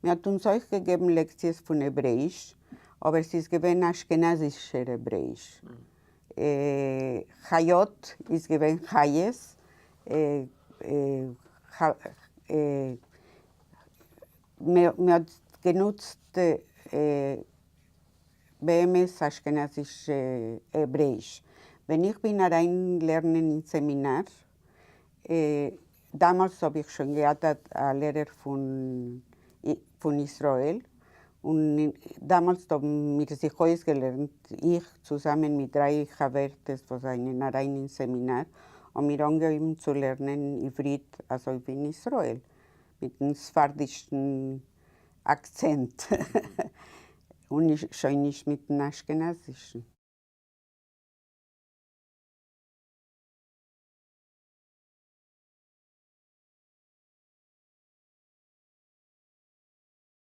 מען האט אונז אויך געגעבן לעקציעס פון העברעאיש, אבער ס'איז געווען אשכנזישער העברעאיש. חיות איז געווען חיות, מען האט גענוצט באמת אשכנזיש העברעאיש. ווען איך בין אריין לערנען אין סעמינאר, דאמאלס האב איך שוין געהאט א לערער פון ישראל, און דאמאלס האבן מיר זיך אויסגעלערנט, איך צוזאמען מיט דריי חבר'טעס וואס זענען אריין אין סעמינאר, האבן מיר אנגעהויבן צו לערנען עברית אזוי ווי אין ישראל, מיטן ספרדישן אקצענט, און שוין נישט מיטן אשכנזישן.